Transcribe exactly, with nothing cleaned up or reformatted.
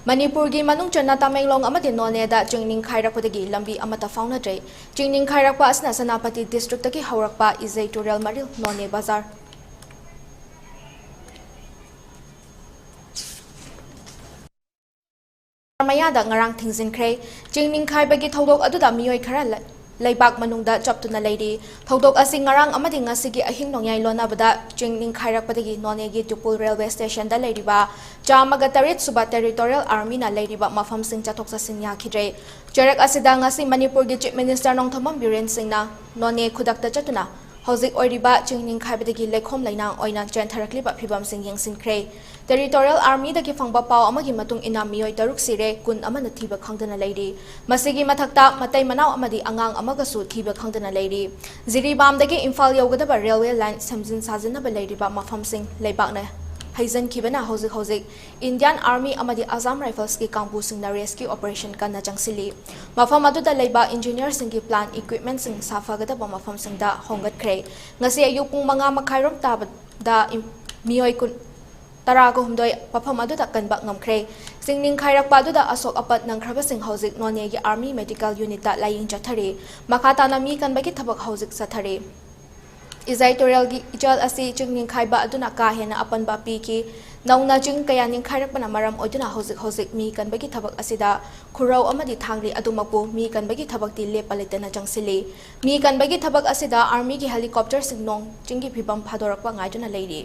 ꯃꯅꯤꯄꯨꯔꯒꯤ ꯃꯅꯨꯡ ꯆꯟꯅ ꯇꯃꯦꯡꯂꯣꯡ ꯑꯃꯗꯤ ꯅꯣꯅꯦꯗ ꯆꯤꯡ ꯅꯤꯡꯈꯥꯏꯔꯛꯄꯗꯒꯤ ꯂꯝꯕꯤ ꯑꯃꯠꯇ ꯐꯥꯎꯅꯗ꯭ꯔꯦ꯫ ꯆꯤꯡ ꯅꯤꯡꯈꯥꯏꯔꯛꯄ ꯑꯁꯤꯅ ꯁꯦꯅꯥꯄꯇꯤ ꯗꯤꯁꯇ꯭ꯔꯤꯛꯇꯒꯤ ꯍꯧꯔꯛꯄ ꯏꯖꯩ ꯇꯨꯔꯦꯜ ꯃꯔꯤꯜ ꯅꯣꯅꯦ ꯕꯖꯥꯔ ꯃꯌꯥꯗ ꯉꯔꯥꯡ ꯊꯤꯡꯖꯤꯟꯈ꯭ꯔꯦ꯫ ꯆꯤꯡ ꯅꯤꯡꯈꯥꯏꯕꯒꯤ ꯊꯧꯗꯣꯛ ꯑꯗꯨꯗ ꯃꯤꯑꯣꯏ ꯈꯔ ꯂ-, ꯂꯩꯕꯥꯛ ꯃꯅꯨꯡꯗ ꯆꯞꯇꯨꯅ ꯂꯩꯔꯤ꯫ ꯊꯧꯗꯣꯛ ꯑꯁꯤ ꯉꯔꯥꯡ ꯑꯃꯗꯤ ꯉꯁꯤꯒꯤ ꯑꯍꯤꯡ ꯅꯣꯡꯌꯥꯏ ꯂꯣꯟꯅꯕꯗ ꯆꯤꯡ ꯅꯤꯡꯈꯥꯏꯔꯛꯄꯗꯒꯤ ꯅꯣꯅꯦꯒꯤ ꯇꯨꯄꯨꯜ ꯔꯦꯜꯋꯦ ꯁ꯭ꯇꯦꯁꯟꯗ ꯂꯩꯔꯤꯕ ꯆꯥꯝꯃꯒ ꯇꯔꯦꯠ ꯁꯨꯕ ꯇꯦꯔꯤꯇꯣꯔꯤꯌꯦꯜ ꯑꯥꯔꯃꯤꯅ ꯂꯩꯔꯤꯕ ꯃꯐꯝꯁꯤꯡ ꯆꯠꯊꯣꯛ ꯆꯠꯁꯤꯟ ꯌꯥꯈꯤꯗ꯭ꯔꯦ꯫ ꯆꯔꯛ ꯑꯁꯤꯗ ꯉꯁꯤ ꯃꯅꯤꯄꯨꯔꯒꯤ ꯆꯤꯐ ꯃꯤꯅꯤꯁꯇꯔ ꯅꯣꯡꯊꯣꯝꯕꯝ ꯕꯤꯔꯦꯟ ꯁꯤꯡꯅ ꯅꯣꯅꯦ ꯈꯨꯗꯛꯇ ꯆꯠꯇꯨꯅ ꯍꯧꯖꯤꯛ ꯑꯣꯏꯔꯤꯕ ꯆꯤꯡ ꯅꯤꯡꯈꯥꯏꯕꯗꯒꯤ ꯂꯩꯈꯣꯝ ꯂꯩꯅꯥꯡ ꯑꯣꯏꯅ ꯆꯦꯟꯊꯔꯛꯂꯤꯕ ꯐꯤꯕꯝꯁꯤꯡ ꯌꯦꯡꯁꯤꯟꯈ꯭ꯔꯦ꯫ ꯇꯦꯔꯤꯇꯣꯔꯤꯌꯦꯜ ꯑꯥꯔꯃꯤꯗꯒꯤ ꯐꯪꯕ ꯄꯥꯎ ꯑꯃꯒꯤ ꯃꯇꯨꯡ ꯏꯟꯅ ꯃꯤꯑꯣꯏ ꯇꯔꯨꯛ ꯁꯤꯔꯦ, ꯀꯨꯟ ꯑꯃꯅ ꯊꯤꯕ ꯈꯪꯗꯅ ꯂꯩꯔꯤ꯫ ꯃꯁꯤꯒꯤ ꯃꯊꯛꯇ ꯃꯇꯩ ꯃꯅꯥꯎ ꯑꯃꯗꯤ ꯑꯉꯥꯡ ꯑꯃꯒꯁꯨ ꯊꯤꯕ ꯈꯪꯗꯅ ꯂꯩꯔꯤ꯫ ꯖꯤꯔꯤꯕꯥꯝꯗꯒꯤ ꯏꯝꯐꯥꯜ ꯌꯧꯒꯗꯕ ꯔꯦꯜꯋꯦ ꯂꯥꯏꯟ ꯁꯦꯝꯖꯤꯟ ꯁꯥꯖꯤꯟꯅꯕ ꯂꯩꯔꯤꯕ ꯃꯐꯝꯁꯤꯡ ꯂꯩꯕꯥꯛꯅ ꯍꯩꯖꯤꯟꯈꯤꯕꯅ ꯍꯧꯖꯤꯛ ꯍꯧꯖꯤꯛ ꯏꯟꯗꯤꯌꯥꯟ ꯑꯥꯔꯃꯤ ꯑꯃꯗꯤ ꯑꯁꯥꯝ ꯔꯥꯏꯐꯜꯁꯀꯤ ꯀꯥꯡꯕꯨꯁꯤꯡꯅ ꯔꯦꯁꯀ꯭ꯌꯨ ꯑꯣꯄꯔꯦꯁꯟ ꯀꯟꯅ ꯆꯪꯁꯤꯜꯂꯤ꯫ ꯃꯐꯝ ꯑꯗꯨꯗ ꯂꯩꯕ ꯏꯟꯖꯤꯅꯤꯌꯔꯁꯤꯡꯒꯤ ꯄ꯭ꯂꯥꯟ ꯏꯀ꯭ꯋꯤꯞꯃꯦꯟꯠꯁꯤꯡ ꯁꯥꯐꯒꯗꯕ ꯃꯐꯝꯁꯤꯡꯗ ꯍꯣꯡꯒꯠꯈ꯭ꯔꯦ꯫ ꯉꯁꯤ ꯑꯌꯨꯛ ꯄꯨꯡ ꯃꯉꯥ ꯃꯈꯥꯏꯔꯣꯝ ꯇꯥꯕꯗ ꯏꯝ-, ꯃꯤꯑꯣꯏ ꯀꯨꯟ, ꯇꯔꯥꯒ ꯍꯨꯝꯗꯣꯏ ꯃꯐꯝ ꯑꯗꯨꯗ ꯀꯟꯕ ꯉꯝꯈ꯭ꯔꯦ꯫ ꯆꯤꯡ ꯅꯤꯡꯈꯥꯏꯔꯛꯄ ꯑꯗꯨꯗ ꯑꯁꯣꯛ ꯑꯄꯟ ꯅꯪꯈ꯭ꯔꯕꯁꯤꯡ ꯍꯧꯖꯤꯛ ꯅꯣꯅꯦꯒꯤ ꯑꯥꯔꯃꯤ ꯃꯦꯗꯤꯀꯦꯜ ꯌꯨꯅꯤꯠꯇ ꯂꯥꯌꯦꯡ ꯆꯠꯊꯔꯤ꯫ ꯃꯈꯥ ꯇꯥꯅ ꯃꯤ ꯀꯟꯕꯒꯤ ꯊꯕꯛ ꯍꯧꯖꯤꯛ ꯆꯠꯊꯔꯤ꯫ ꯏꯖꯥꯏ ꯇꯨꯔꯦꯜꯒꯤ ꯏꯆꯦꯜ ꯑꯁꯤ ꯆꯤꯡ ꯅꯤꯡꯈꯥꯏꯕ ꯑꯗꯨꯅ ꯀꯥ ꯍꯦꯟꯅ ꯑꯄꯟꯕ ꯄꯤꯈꯤ꯫ ꯅꯧꯅ ꯆꯤꯡ ꯀꯌꯥ ꯅꯤꯡꯈꯥꯏꯔꯛꯄꯅ ꯃꯔꯝ ꯑꯣꯏꯗꯨꯅ ꯍꯧꯖꯤꯛ ꯍꯧꯖꯤꯛ ꯃꯤ ꯀꯟꯕꯒꯤ ꯊꯕꯛ ꯑꯁꯤꯗ ꯈꯨꯔꯧ ꯑꯃꯗꯤ ꯊꯥꯡꯂꯤ ꯑꯗꯨꯃꯛꯄꯨ ꯃꯤ ꯀꯟꯕꯒꯤ ꯊꯕꯛꯇꯤ ꯂꯦꯞꯄ ꯂꯩꯇꯅ ꯆꯪꯁꯤꯜꯂꯤ꯫ ꯃꯤ ꯀꯟꯕꯒꯤ ꯊꯕꯛ ꯑꯁꯤꯗ ꯑꯥꯔꯃꯤꯒꯤ ꯍꯦꯂꯤꯀꯣꯞꯇꯔꯁꯤꯡ ꯅꯣꯡ ꯆꯤꯡꯒꯤ ꯐꯤꯕꯝ ꯐꯥꯗꯣꯔꯛꯄ ꯉꯥꯏꯗꯨꯅ ꯂꯩꯔꯤ꯫